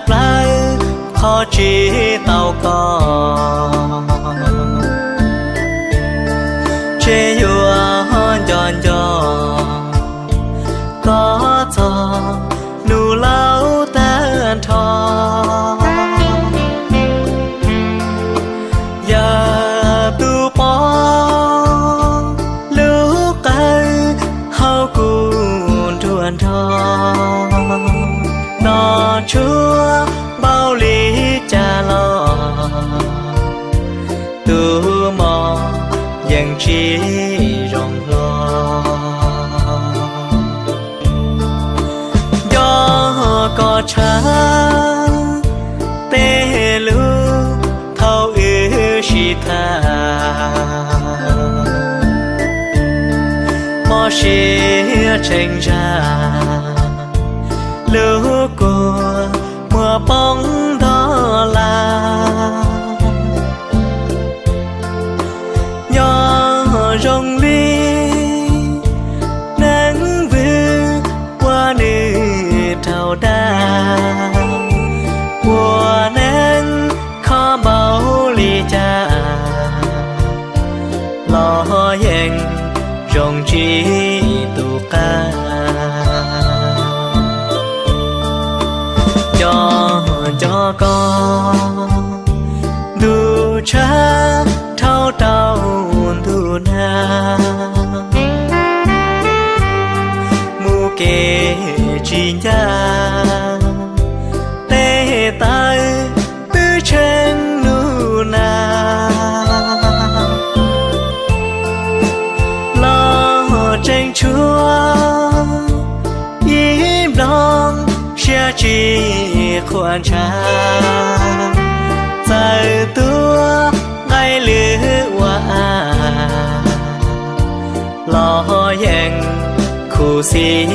plawg qhov tsis tau koj, ntshe yuav nco nco koj txog hnub laus tag nrho. Yawg tus poj lub qawv hauv kuv nruab nrog, nco tshuav npaum li cas los tus mos yeej tsis zoo hlo. Nco koj tshaj tej lus thaum wb sib tham, mob siab tseem zam lub kua muag poob ntog lawm. Nyob zoo li neeg vwm ua nws raug dag, ua neeg kho npaum li cas los yeej zoo tsis tu qab. Nco nco koj ntuj tshaj dhau rau ntuj nag, mus kev tsis ncaj, tes taw twb tsheej nus nag. Los tseem tshuav ib nplooj siab tsis qhuas ntshav, txawm tuav nqaij lwm ua a los yeej khuv xim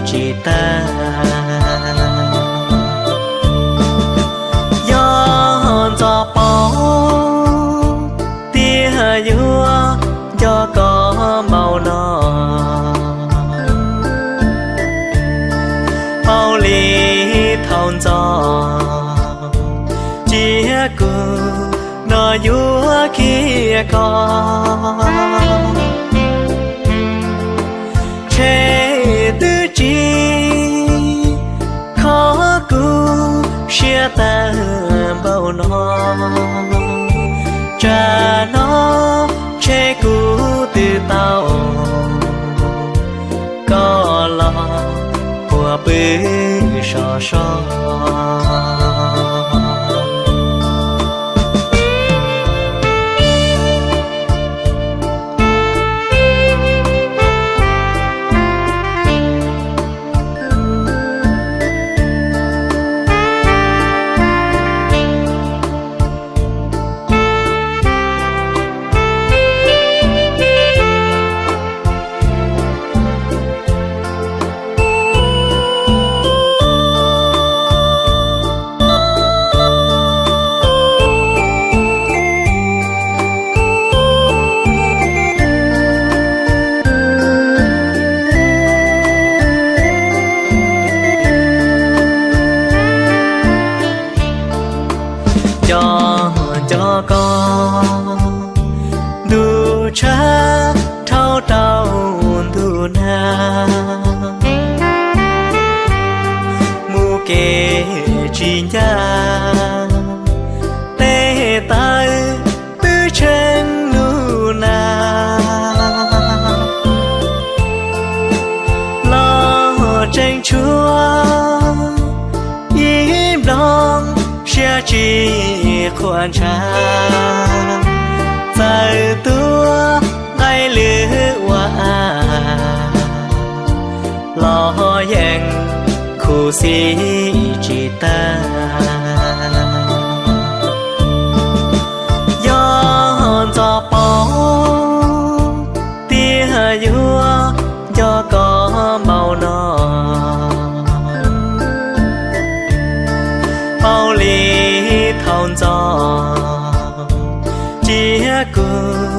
tsis tag. Yog ntxov paub tias yuav nco koj npaum no, paub li thaum ntxov cia kuv no yuav khiav koj. Ntshe twb tsis kho kuv siab tag npaum no, tsam no ntshe kuv twb tau koj los ua pw sov so. Nco nco koj ntuj tshaj dhau rau ntuj nag, mus kev tsis ncaj, tes taw twb tsheej nus nag. Los tseem tshuav ib nplooj siab tsis qhuas ntshav, txawm tuav nqaij lwm ua a los yeej khuv xim tsis tag. Yog ntxov paub tias yuav nco koj npaum no, paub li thaum ntxov cia kuv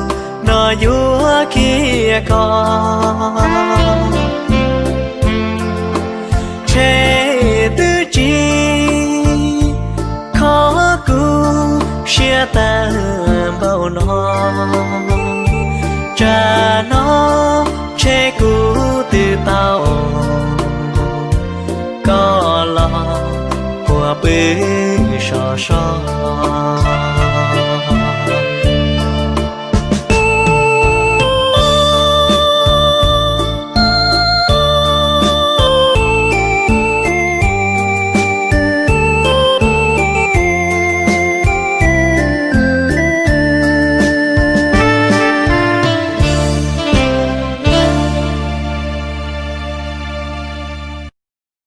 no yuav khiav koj. Ntshe twb tsis Tag npaum no, tsam no ntshe kuv twb tau koj los puag pw sov soj.